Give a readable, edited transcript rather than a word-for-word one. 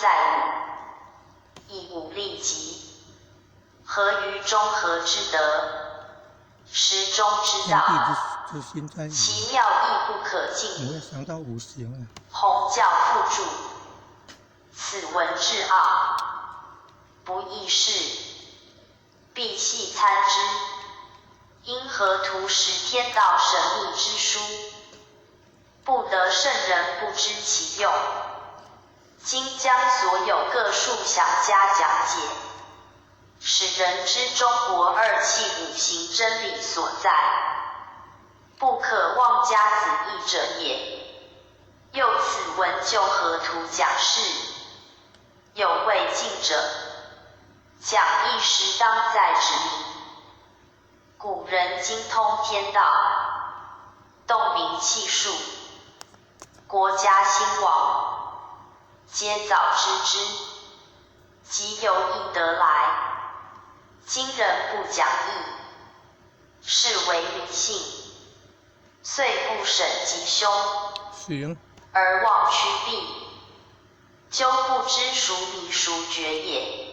在武，以武力极。合于中和之德，时中之天地道，之心在武，其妙亦不可你尽会想到五行啊。弘教附注，此文至奥，不易事，必细参之。因河图实天道神秘之书，不得圣人不知其用。今将所有各数详加讲解，使人知中国二气五行真理所在，不可妄加子议者也。又此文就河图讲释，有未尽者，讲义时当再指明。古人精通天道，洞明气数，国家兴亡，皆早知之，即由易得来。今人不讲易，是为迷信，遂不审吉凶，行，而妄趋避，究不知孰迷孰觉也。